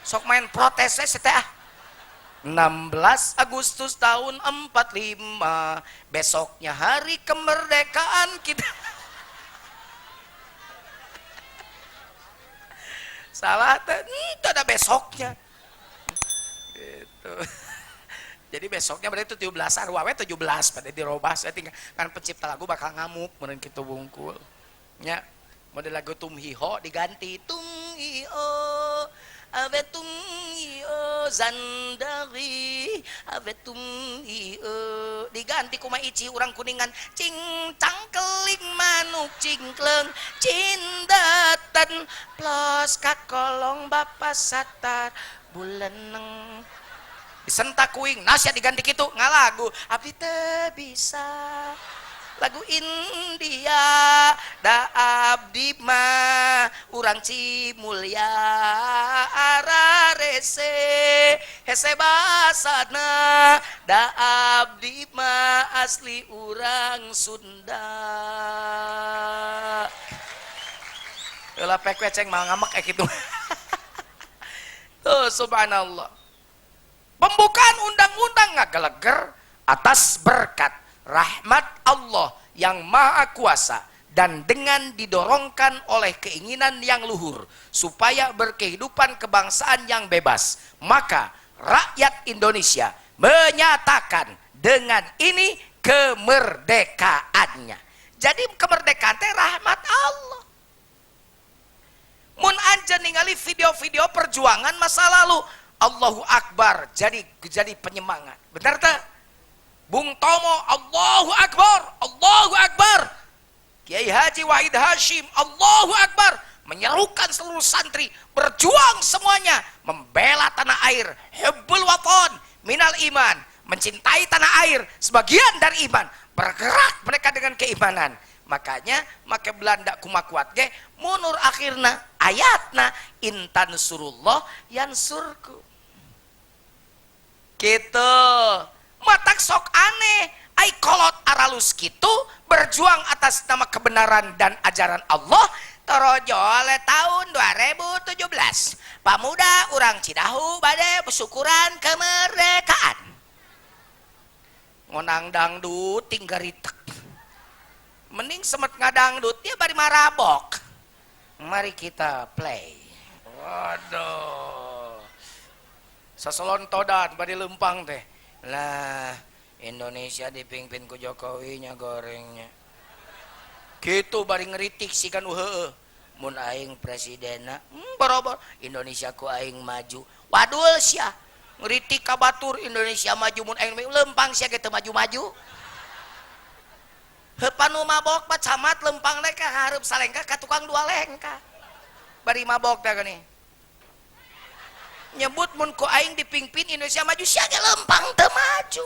Sok main protes we teh ah. 16 Agustus tahun 45, besoknya hari kemerdekaan kita. Salah teh, itu ada besoknya. Gitu. Jadi besoknya berarti 17-an, wawe 17 pada dirobah saya tinggal kan pencipta lagu bakal ngamuk meureun kitu bungkul. Nya, model lagu Tumhiho diganti Tumhiho ave tumhiho zandari ave tumhiho diganti kuma ici urang Kuningan cing cangkeling manuk cingkleng cindatan plus kakolong bapak satar buleneng disentak kuing nasya diganti kitu ngalagu abdi teu bisa lagu India da abdi mah urang Cimulya ararese hese basana da abdi mah asli urang Sunda. Heula pek we ceng mah ngamek kitu. Tuh subhanallah. Pembukaan undang-undang ngageleger atas berkat rahmat Allah yang Maha Kuasa dan dengan didorongkan oleh keinginan yang luhur supaya berkehidupan kebangsaan yang bebas, maka rakyat Indonesia menyatakan dengan ini kemerdekaannya. Jadi kemerdekaan teh rahmat Allah. Mun anjeun ningali video-video perjuangan masa lalu, Allahu Akbar, jadi penyemangat. Benar tak? Bung Tomo, Allahu Akbar, Allahu Akbar. Kiai Haji Wahid Hashim, Allahu Akbar, menyerukan seluruh santri berjuang semuanya membela tanah air, hubbul waton minal iman, mencintai tanah air sebagian dari iman, bergerak mereka dengan keimanan. Makanya make Belanda kumakuat ge munur akhirna ayatna intan surullah yansurku. Gitu. Matak sok aneh ai kolot aralus kitu berjuang atas nama kebenaran dan ajaran Allah. Torojol tahun 2017 pamuda urang Cidahu bade bersyukuran kemerdekaan ngonang dangdut tinggal ritek mending semet ngadangdut dia bari marabok. Mari kita play. Waduh, saselontodan bari lempang teh lah. Indonesia dipimpin ku Jokowi nya gorengnya gitu bari ngeritik sih kan heueuh mun aing presidenna borobo Indonesia ku aing maju. Wadul sia ngeritik ka batur Indonesia maju mun aing lempang sia ge teu maju-maju. Heuh panu mabok mah camat lempang teh ka hareup salengka ka tukang dua lengka bari mabok teh geuning nyebut mun ku aing dipimpin Indonesia maju sia ge lempang teu maju.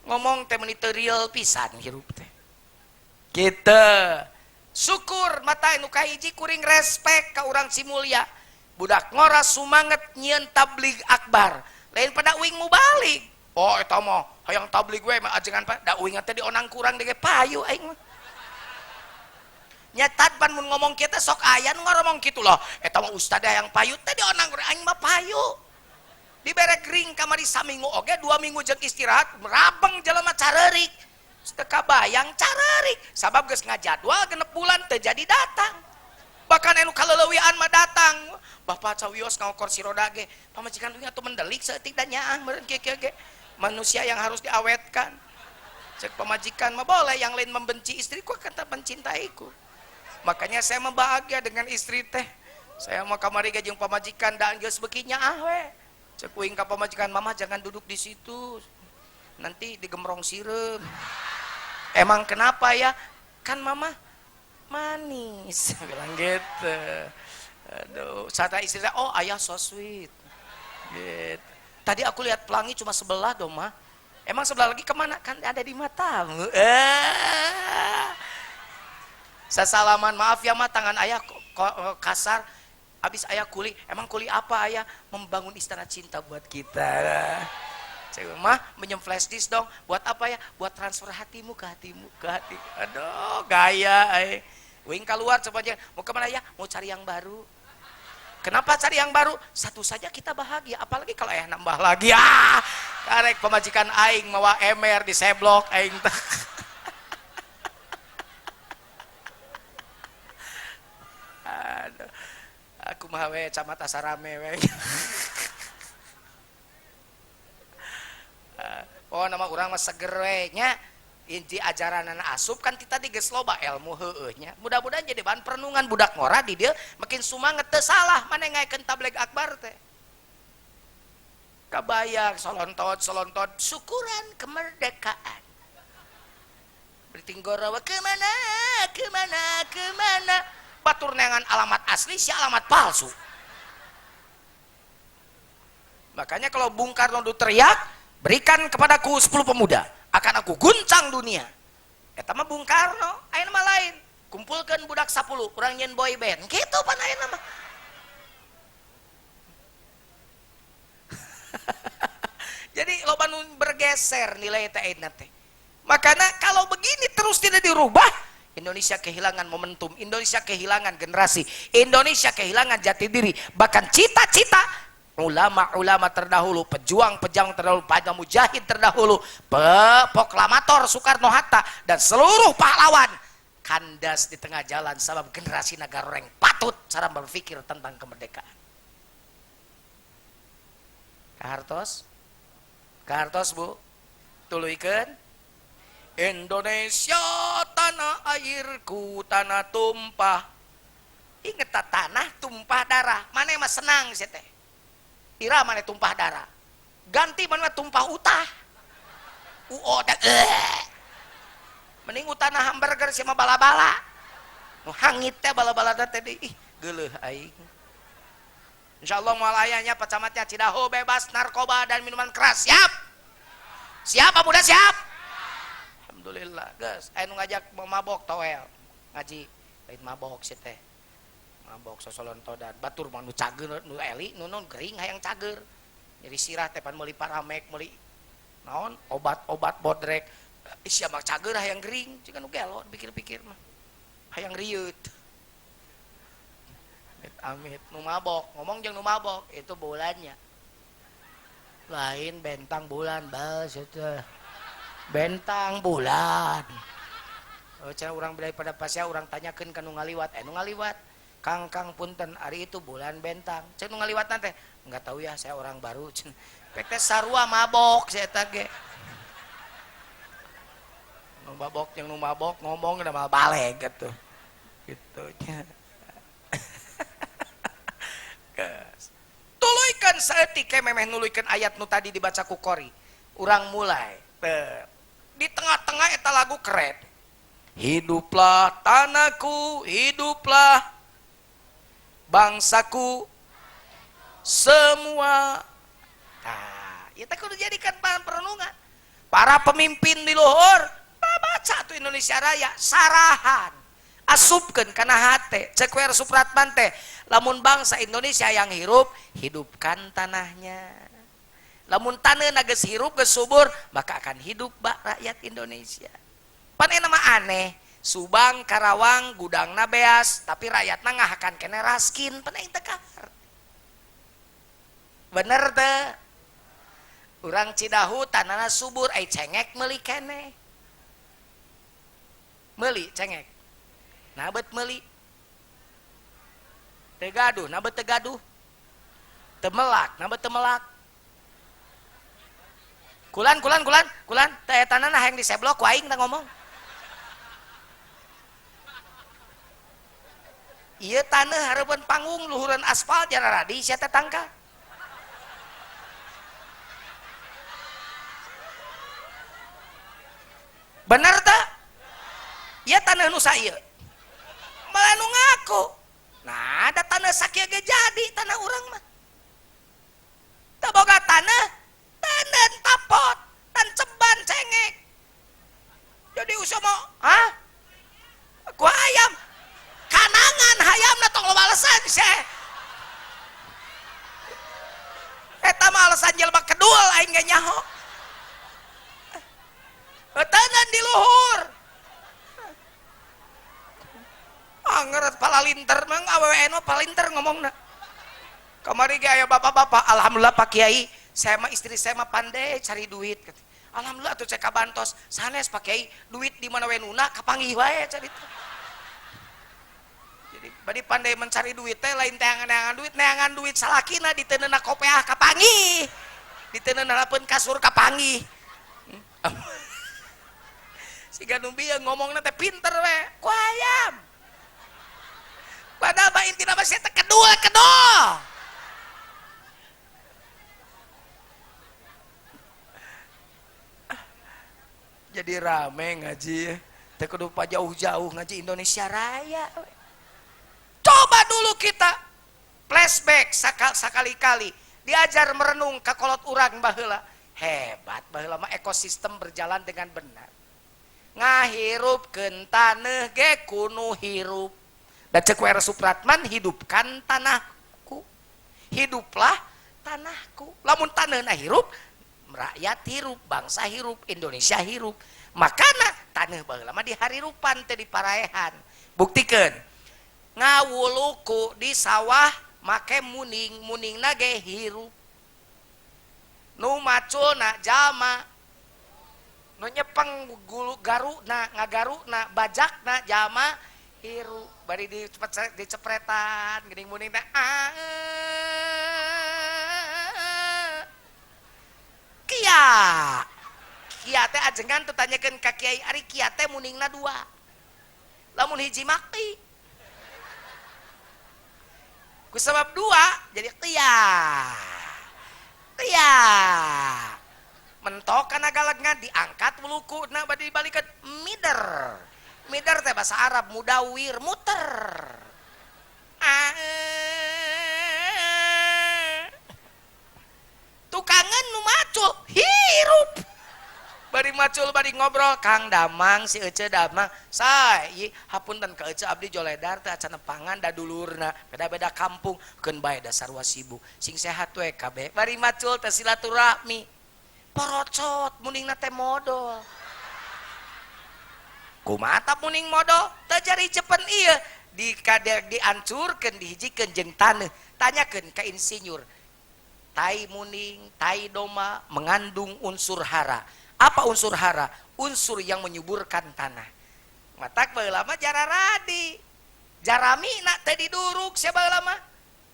Ngomong teh meuni teu real pisan hirup teh. Gitu. Syukur mata nu kahiji kuring respek ka urang Cimulya. Budak ngora sumanget nyieun tabligh akbar. Lain pada uing mubalik. Oh eta mah hayang tabligh we mah ajengan pa da uing teh dionang kurang deui payu aing mah. Nyatad pan mun ngomong kieu teh sok aya nu ngomong kitu loh. Eta mah ustad hayang payu teh dionang kurang aing mah payu. Dibere kering kamari saminggu oge 2 minggu jeung istirahat merabeng jelema carerik. Teu kabayang carerik sabab geus ngajadwal 6 bulan teu jadi datang. Bahkan anu kaleulewian mah datang. Bapak cawios ngaokor si roda ge pamajikan uing atuh mendelik saeutik da nyaah meureun kieu-kieu ge. Manusia yang harus diawetkan. Cek pamajikan mah boleh yang lain membenci istriku akan tetap mencintaiku. Makanya saya membahagia dengan istri teh. Saya mau kamari ge jeung pamajikan da geus beuki nyaah we. Cek uing ka pamajikan mama jangan duduk di situ. Nanti digemrong sireum. Emang kenapa ya? Kan mama manis bilang gitu. Aduh, saat istri saya, oh ayah so sweet. Gitu. Tadi aku lihat pelangi cuma sebelah dong mah. Emang sebelah lagi kemana? Kan ada di matamu. Saya salaman, maaf ya mah tangan ayah kasar. Habis ayah kuli, emang kuli apa ayah? Membangun istana cinta buat kita. Cek mah minjem flash disk dong. Buat apa ya? Buat transfer hatimu ke hatimu ke hati. Aduh, gaya. Wing keluar coba aja. Mau kemana ya? Mau cari yang baru. Kenapa cari yang baru? Satu saja kita bahagia, apalagi kalau ayah nambah lagi. Ah, karek pamajikan aing mawa emer di seblok aing teh. Aduh, aku mah we camat asa rame we. Oh, nama urang mah seger we nya. Inti ajaran anak asup kan kita tadi geus loba ilmu heueuh nya. Mudah-mudahan jadi bahan perenungan budak ngora di dieu makin sumanget teu salah maneh ngaekeun tabligh akbar teh. Kabayang solontot-solontot syukuran kemerdekaan. Bertinggoro kemana kemana kemana batur neangan alamat asli si alamat palsu. Makanya kalau Bung Karno teriak, berikan kepadaku 10 pemuda, akan aku guncang dunia. Eta mah Bung Karno, ayeuna mah lain. Kumpulkeun budak 10, urang nyeun boy band. Kitu pan ayeuna mah. Jadi loba nu bergeser nilai teh ayeuna teh. Makanya kalau begini terus tidak dirubah, Indonesia kehilangan momentum, Indonesia kehilangan generasi, Indonesia kehilangan jati diri, bahkan cita-cita ulama-ulama terdahulu, pejuang-pejuang terdahulu, pada mujahid terdahulu, proklamator Soekarno Hatta dan seluruh pahlawan kandas di tengah jalan sabab generasi nagaroreng patut cara berpikir tentang kemerdekaan. Kahartos? Kahartos Bu? Tuluykeun? Indonesia tanah airku, tanah tumpah. Ingat tanah tumpah darah. Mana mah senang sih teh. Ira mana tumpah darah. Ganti mana tumpah utah. Uo teh. Mending utana hamburger sih mah bala-bala. Nu hangit teh bala-bala teh ih geuleuh aing. Insyaallah moal aya nya Pak Camatnya Cidahu bebas narkoba dan minuman keras. Siap? Siap Pak Muda siap? Alhamdulillah, geus aya nu ngajak mabok toel. Ngaji lain mabok sih teh. Mabok sosolontodan batur mah nu cager nu eli nu non gering hayang cager. Nyeri sirah teh pan meuli paramek meuli naon obat-obat bodrek. Sia mah cager hayang gering cika nu gelo pikir-pikir mah. Hayang rieut. Amit amit nu mabok ngomong jeung nu mabok itu bulannya. Lain bentang bulan bas itu. Bentang bulan. Oh, cara urang daripada pasya urang tanyakeun ka nu ngaliwat, nu ngaliwat. Kang kang punten ari itu bulan bentang. Cek nu ngaliwat teh enggak tahu ya saya orang baru. Pek teh sarua mabok si eta ge. Nu mabok jeung nu mabok ngomong da mah baleg gitu. Gitu nya. Tuluykeun saeutik ke memeh nuluykeun ayat nu tadi dibaca ku Qori. Urang mulai di tengah-tengah eta lagu keren. Hiduplah tanahku, hiduplah bangsaku semua. Nah, kita kudu jadikan bahan perenungan. Para pemimpin di luhur, baca tuh Indonesia Raya, sarahan, asupkeun kana hate, cek we Supratman teh, lamun bangsa Indonesia yang hirup, hidupkan tanahnya. Lamun taneuh geus hirup geus subur, maka akan hidup bak rakyat Indonesia. Pan eta mah aneh, Subang, Karawang, gudangna beas, tapi rakyatna ngahakan kene raskin, pan aing teu kaharti. Bener teu? Urang Cidahu tanahna subur, ai cengek meuli keneh. Meuli cengek. Nah bet meuli. Teu gaduh, nah bet teu gaduh. Teu melak, nah bet teu melak. Kulan kulan kulan kulan teh tanana hayang diseblok ku aing teh ngomong. Ieu taneuh hareupeun panggung luhureun aspal jararadi sia teh tangka. Bener teh? Ieu taneuh nu sa ieu. Malah nu ngaku. Nah, ada taneuh sakieu ge jadi tanah urang mah. Teu boga taneuh, tanah tapot, tan ceban cengek. Jadi usah mau, hah? Ku ayam, kanangan hayamna tong loba alasan seh. Eta mah alasan jelema kedul aing ge nyaho. Teuneun di luhur. Anger palalinter mah awewe mah palinter ngomongna. Kamari ge aya bapak-bapak, alhamdulillah Pak Kiai, saya mah istri saya mah pandai cari duit. Alhamdulillah atuh cek kabantos, sanes Pak Kiai, duit di mana we nuna kapanggih wae cari teh. Jadi bari pandai mencari duit teh lain teangan-teangan duit, neangan duit salakina diteunena kopeah kapanggih. Diteunena pun kasur kapanggih. Siga nu bieu ngomongna teh pinter we, ku hayam. Padahal mah intina mah sia teh kedul-kedul. Jadi rame ngaji, teh kudu jauh-jauh ngaji Indonesia Raya. Coba dulu kita flashback sakali-kali diajar merenung ka kolot urang baheula. Hebat baheula mah ekosistem berjalan dengan benar. Ngahirupkeun taneuh ge kunu hirup. Da ceuk W R Supratman, hidupkan tanahku. Hiduplah tanahku. Lamun taneuhna hirup, rakyat hirup, bangsa hirup, Indonesia hirup. Makana taneuh baheula mah diharirupan teh diparaehan. Buktikeun. Ngawuluku di sawah make muning, muningna ge hirup. Nu maculna jalma, nu nyepeng gulu garuna, ngagaruna, bajakna jalma hirup. Bari dicepretan geuning muning teh. Kia. Kia teh ajengan tuh tanyakeun ka kiai, ari kia teh muningna dua. Lamun hiji maki. Ku sebab dua jadi kia. Kia. Mentok kana galegna diangkat wulukuna bade dibalikeun mider. Mider teh bahasa Arab mudawir, muter. Tukangan nu macul hirup. Bari macul bari ngobrol Kang Damang si Ece Damang say hapunten ka Ece abdi joledar teh acan nepangan da dulurna beda-beda kampung keun bae da sarua sibuk sing sehat we kabeh bari macul teh silaturahmi porocot muningna teh modol kumaha tah muning modol teh jari cepen ieu dikader diancurkeun dihijikeun jeung taneuh tanyakeun ka insinyur tai muning tai domba mengandung unsur hara. Apa unsur hara? Unsur yang menyuburkan tanah. Matak baheula mah jararadi. Jarami nak teh diduruk sia baheula mah.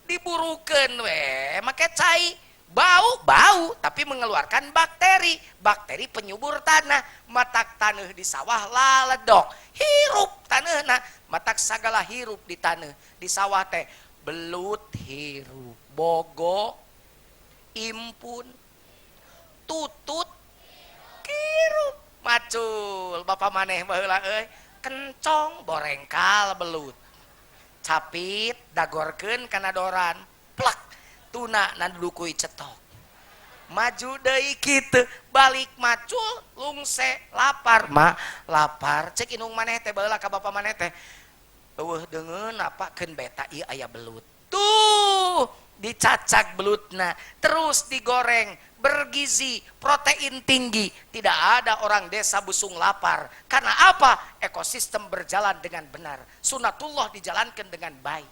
Diburukeun we make cai. Bau-bau tapi mengeluarkan bakteri. Bakteri penyubur tanah. Matak taneuh di sawah laledok. Hirup taneuhna. Matak sagala hirup di taneuh. Di sawah teh belut hirup, bogo, impun, tutut, hirup. Macul bapak maneh baheula euy, kencong borengkal belut. Capit dagorkeun kana doran, plak tuna na dukui cetok. Maju deui kitu, balik macul lungse lapar ma lapar. Cek indung maneh teh baheula ka bapak maneh teh. Eueuh deungeun apa keun beta ieu aya belut. Tuh dicacak belutna, terus digoreng, bergizi, protein tinggi. Tidak ada orang desa busung lapar. Karena apa? Ekosistem berjalan dengan benar. Sunatullah dijalankan dengan baik.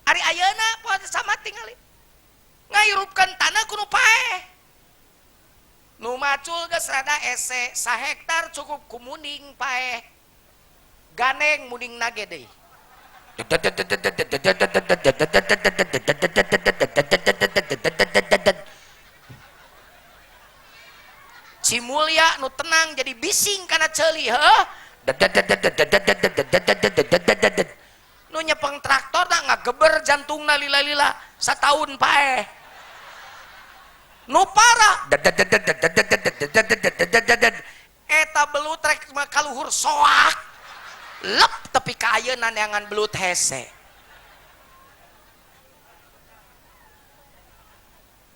Ari ayeuna poe sama tingali. Ngahirupkeun tanah kudu paeh. Nu macul geus rada ese, sahektar cukup ku muning paeh. Ganeng muning nage deui. Cimulya nu tenang jadi bising kana ceuli heuh. Nu nyepeng traktor na ngageber jantungna lila-lila sataun paeh. Nu parah eta belut rek kaluhur soak. Lep tepi ka ayeuna neangan belut hese.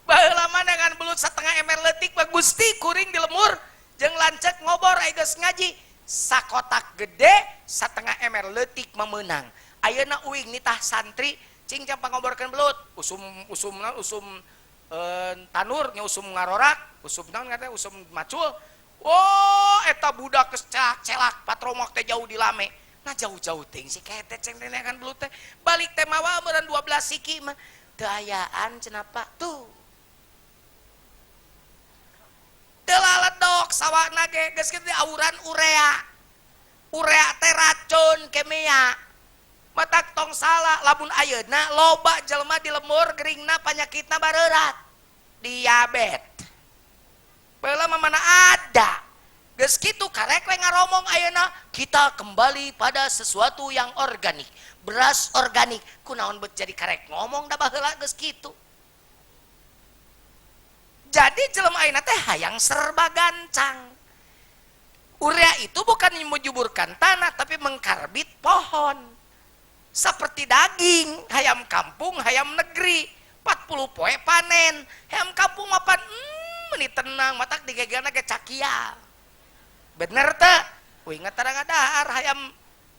Baheula mah neangan belut setengah ember leutik mah Gusti kuring di lemur jeung lanceuk ngobor ai geus ngaji sakotak gede setengah ember leutik memenang. Ayeuna uing nitah santri cing jang pangoborkeun belut usum usumna usum tanur nya usum ngarorak usum naon ngaranna usum macul. Oh, eta budak geus celak patromok teh jauh di lame. Nah jauh-jauh teuing si ketet ceng nenekan belut teh. Balik teh mawa meureun 12 siki mah. Teu ayaan cenah, Pak. Tuh. Teu laledok sawahna ge, geus kitu auran urea. Urea teh racun kimia. Matak tong salah lamun ayeuna loba jelema di lembur geringna, panyakitna bareurat. Diabet. Baheula mah mana ada. Geus kitu karek we ngaromong ayeuna kita kembali pada sesuatu yang organik. Beras organik. Kunaon bet jadi karek ngomong, da baheula geus kitu. Jadi jelema ayeuna teh hayang serba gancang. Urea itu bukan menyuburkan tanah, tapi mengkarbit pohon. Seperti daging, hayam kampung, hayam negeri. 40 poe panen. Hayam kampung mapan, meni tenang, matak digegelna ge cakial. Bener teh? Wih, tarang dahar hayam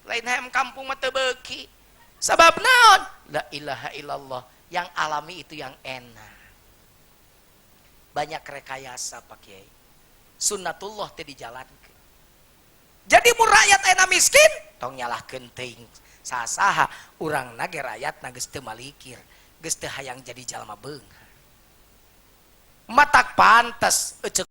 lain, hayam kampung mah teu beuki. Sabab naon? La ilaha illallah. Yang alami itu yang enak. Banyak rekayasa, Pak Kiai. Sunnatullah teh dijalankan. Jadi mun rakyat ayeuna miskin, tong nyalahkeun teuing sasaha, urang ge rakyat geus teu malikir, geus teu hayang jadi jalma beunghar. Matak pantes eceuk.